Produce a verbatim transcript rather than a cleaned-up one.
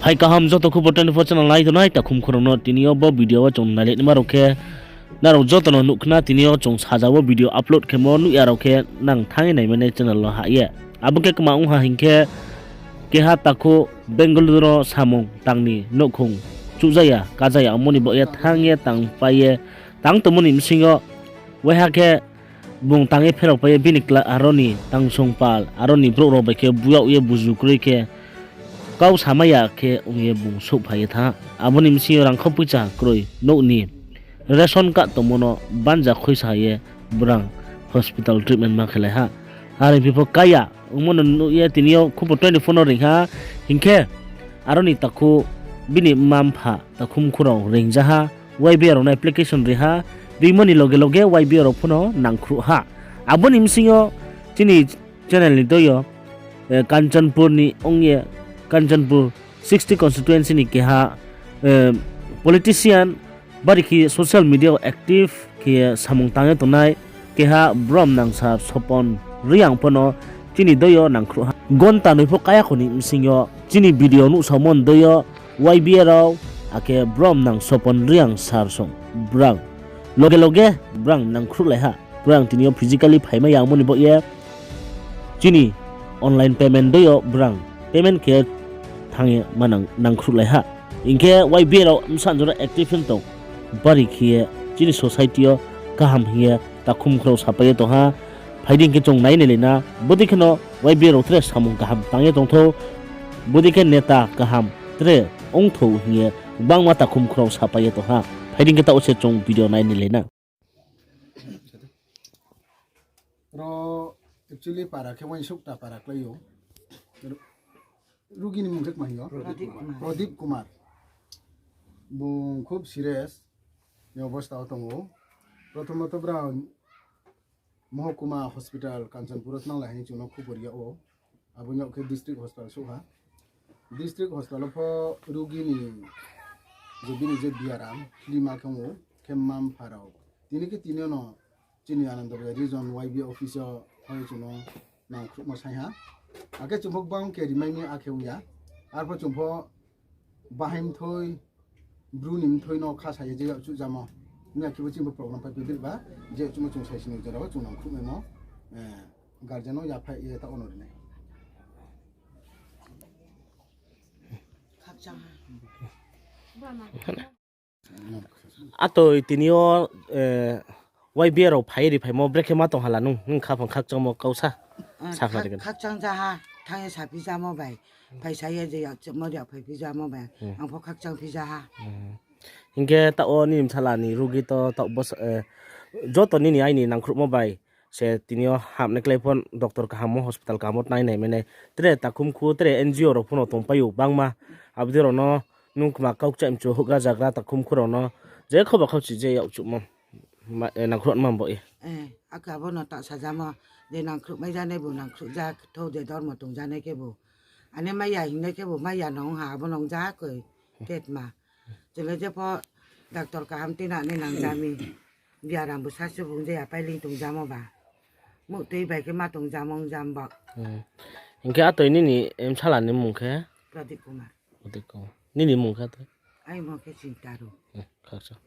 Phai kaham joto Khupo twenty four channel nai tongnai takhum khurao no, tini yo bo video wo chung nailai naima rao khe, nrao joto no nuh khna, tini yo chung saja wo video upload khemo nuh ya rao khe nang thanng ye naimai nai channel wo hah ye. Abo khe kma ong ha hing khe, keha takhu Bengaluru wo samung tang ni nouhkhong chuhjaya, kajaya, amo ni baoh ye thanng ye tangpai ye, tang tongmo ni bsing yo, waiha khe bung tang ye pherao pai ye bini kla-, aro ni tangsong pal, aro ni brouh rao bai khe buyaoh ye buzu kroi khe, kau samai ya khe ong ye bung souhphai ye thanng ha. Abo ni bsing yo rangkhau poicha kroi nouh ni ration card tongmo no banja khuisa ye brang hospital treatment ma khelai ha. Are phi pho kaya ongmo no nuh ye tini yo Khupo twenty four no reing ha, hing khe aro ni takhu bini mma mpha takhum khurao reingja ha, Y B A rao no application ri ha, rimo ni loge loge Y B A rao pho no nangkhruh ha. Abo ni bsing yo chini channel ni doi yo, eh, Kanchanpur ni ong ye, Kanchanpur sixty constituency ni keha, eh, politician, bari khe social media active khe samung tang ye tongnai, keha bromnang sir Sopon Reang pho no chini doi yo nangkhruh ha. Gonta noi pho kaya kho ni bsing yo chini video nuhsaomo ni doi yo Y B A rao, akhe bromnang Sopon Reang sir song brang loge loge brang nangkhruhlai ha. Brang tini yo physically phaimai ya ongmo ni baoh ye chini online payment doi yo brang payment khe thanng ye ma nang, nangkhruhlai ha. Hing khe Y B A rao bsa jora active hing tong, bari khe ye chini society yo kaham hing ye takhum khurao sapai ye tong ha. Phai di hing khe chung nai nailai na, bodei khe no Y B A rao tre samung kaham tang ye tong thou, bodei khe neta kaham tre ong thou hing ye gbangma takhum khurao sapai ye tong ha. Phai di hing khe taoh se chung video nai nailai na. Ro actually para khe uaingsouhta para klái ou. Ru-, rugi ni mung khe kma hing yo? Pradip Kumar. Pradip Kumar. Bung khub serious ni obostha wo tong ou. Prothomoto brao Mohokuma Hospital Kanchanpur wo tnanglai hing chung no khubor yag ou. Abo ni yag khe District Hospital souh ha. District Hospital wo pho rugi ni je bini je biaram, klima khe ong ou, khe mma mpha rao. Tini khe tini yo no chini Ananda Bazar Region Y B A office yo phai chung no nangkhruhmo saing ha. Akhe chung pho gbang khe rimai mi akhe ong ya. Arpho chung pho bahai mthoi, bru ni mthoi no khasa ye je yakchuh jamo. Miya khe bo chini pho program pai phi ba, je yakchuhmo chung saisi ni jora wo chung nangkhruhmaimo, eh, guardian no yaphaih ye taoh wo no ri nai. Atoi tini yo, eh, Y B A rao phai ri phaimo brekhe ma tong hala nung, nung khaphang khakchangmo kau sa, sa khna di khe. Khakchang ja ha, thanng ye saphi jamo bai. Phaisa ye je yakchuhmo ri phai phi jamo bai. Ang pho khakchang phi ja ha. Hing khe taoh wo nini bsala ni rugi to taoh bo, eh, joto nini aini nangkhruhmo bai se tini yo hamnai klái pho doctor kaham wo hospital kaham wo tnai nai mai nai. Tre takhum khu tre N G O rao pho no tongpai ou gbangma. Abo dei rao no nung kma kau kchaih mchu houhgra zagra takhum khu rao no je khauba khauchi je yakchuhmo nangkhruh ma bo ye. Akhe abo no ta sajamo, je nangkhruh mai janai bo nangkhruh ja thou, je dormo tong janai khe bo. Ane mai ya hingnai khe bo mai ya no ong ha, abo no ong ja koi tetma. Chule jepho doctor kaham tui na nai nang ja mi. Biaram bo sasu bung je ya pailing tong jamo ba. Muhtui bai khe ma tong jamo ong jam bo. Hing khe atoi nini bsala ni mung khe? Pradip Kumar. Nini mung khe atoi? Ai mung khe Sintaru. Khakchang.